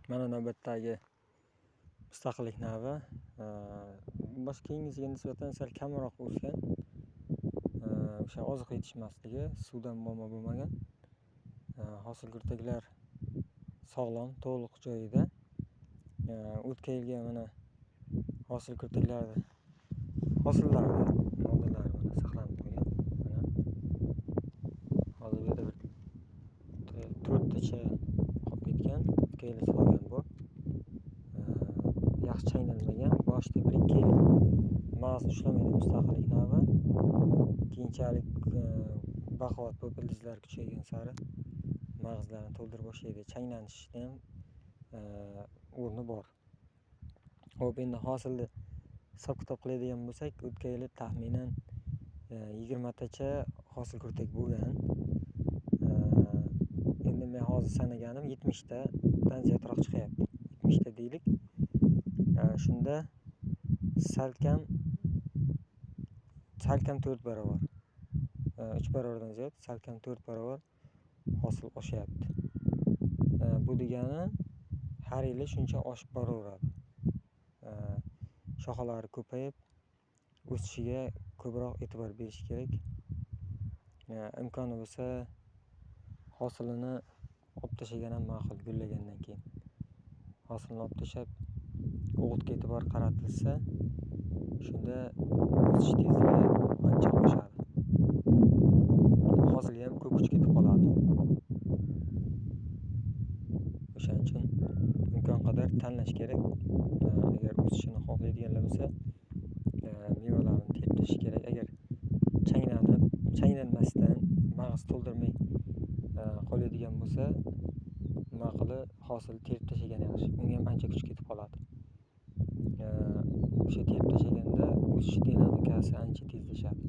Mana navbatdagi mustaqillik navi. Boshqa keyingisiga nisbatan sal kamroq o'sgan. O'sha oziq yetishmasligi, suvdan muammo bo'lmagan. Hosil kurtaklar sog'lom, to'liq joyida. O'tgan yilgi mana hosil kurtaklarni hosillarni moddalari mana saqlanib qolgan. Mana hozir bu yerda bir to'rttacha qolib ketgan. O'tgan yili solgan bu. Yaxshi chaynalmagan. Boshida 1-2 yil mag'iz ushlamaydi mustaqillik navi. Keyinchalik baquvvat bo'lib ildizlar kuchaygan sari mag'izlarni to'ldira boshlaydi. Changlanishni ham o'rni bor. Xo'p, endi hosilni hisob-kitob qiladigan bo'lsak, o'tgan yili taxminan 20 tacha hosil kurtak bo'lgan. Endi men hozir sanaganim 70 tadan ziyodroq chiqyapti. 70 ta deylik. Shunda salkam 4 barobar. 3 barobardan ziyod, salkam 4 barobar hosil oshyapti. Bu degani har yili shuncha oshib boraveradi. Shoxalari ko'payib, o'sishiga ko'proq e'tibor berish kerak. Imkoni bo'lsa hosilini olib tashlagan ham ma'qul gullagandan keyin. Hosilni olib tashlab, o'g'itga e'tibor qaratilsa, shunda o'sish tezligi ancha oshadi. Hosilga ham ko'p kuch ketib qoladi. O'shaning uchun imkon qadar tanlash kerak. Agar o'sishini xohlaydiganlar bo'lsa, mevalarni terib tashlash kerak. Agar changlanib, changlanmasdan mag'iz to'ldirmay qoladigan bo'lsa, ma'quli hosil terib tashlagan yaxshi. Unga ham ancha kuch ketib qoladi. O'sha terib tashlaganda o'sish dinamikasi ancha tezlashadi.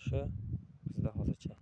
Shu bizda hozircha.